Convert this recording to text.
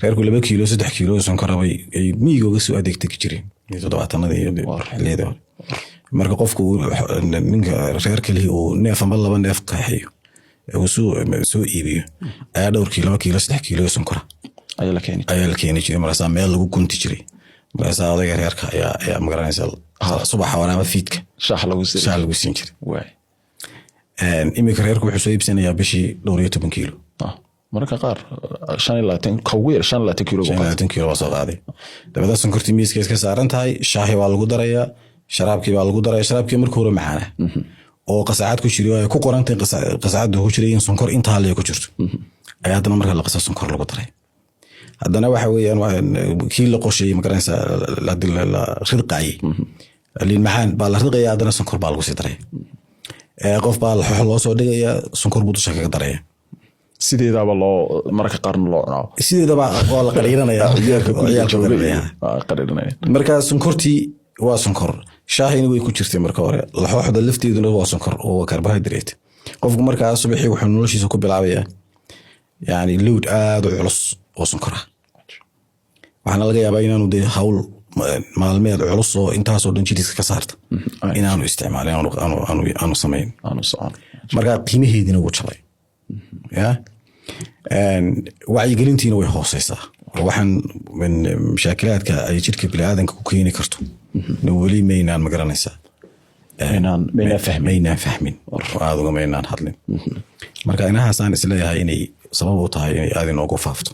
Reerku 2 kiilo, 3 kiilo sonkora bay ay miyiga uga soo adeegtagi jireen 70-aadii iyo xilliyadii hore. Marka qofku ninka reer kalihi uu neef ama 2 neef kaxeeyo ee uu soo iibiyo ayaa dhowr kiilo, 2 kiilo, 3 kiilo sonkora ayaa la keeni ayaa la keeni jiray. Markaasaa meel lagu gunti jiray. Markaasaa odayga reerka ayaa, magaranaysa, subaxa hore ama fiidka shaax lagu siin shaah lagu siin jiray. Iminka reerku wuxuu soo iibsanayaa bishii dhowr iyo toban kiilo. Ah, mararka qaar 25, ka ugu yar 25 kiilo buu shan iyo qaataa. 25 kiilo waa soo qaaday. Dabeedna sonkortii miiska iska saaran tahay, shaahi baa lagu darayaa, sharaabkii baa lagu daraya. Sharaabkii markii hore macaana oo qasacad ku jiro, ay ku qorantay qasacadda ku jiray in sonkor intaa lee ku jirto, ayaa haddana marka la qasa sonkor lagu daray. Haddana waxa weeyaan kii la qoshayey, magaranaysa, la ridqayey, liin macaan baa la ridqaya, haddana sonkor baa lagu sii daraya. Qof baa laxoox loo soo dhigaya, sonkor buu dusha kaga daraya. Sideedaaba loo mararka qaarna loo cunaa. Sideedaba waa la qariiranaya. Ciyaalka guriga ciyaalka jooga iyo qarinaya. Qariiranaya. Marka sonkortii waa sonkor, shaahina way ku jirtay marka hore, laxooxda lafteeduna waa sonkor oo waa carbohydrate. Qofku markaa subaxii wuxuu noloshiisa ku bilaabayaa yani load aad u culus oo sonkor ah. Waxaana laga yaabaa inaanu dee hawl maalmeed culus oo intaasoo dhan jidhiska ka saarta inaanu isticmaalin, aanu samayn. Aanu socon. Marka qiimaheediina wuu jabay ya. Wacyigelintiina way hooseysaa oo waxaan mashaakilaadka ay jidhka biniaadanka ku keeni karto na weli maynaan, magaranaysaa, maynaan fahmin. Maynaan fahmin oo aada uga maynaan hadlin. Marka inahaasaan isleeyahay inay sabab u tahay inay aada inoogu faafto.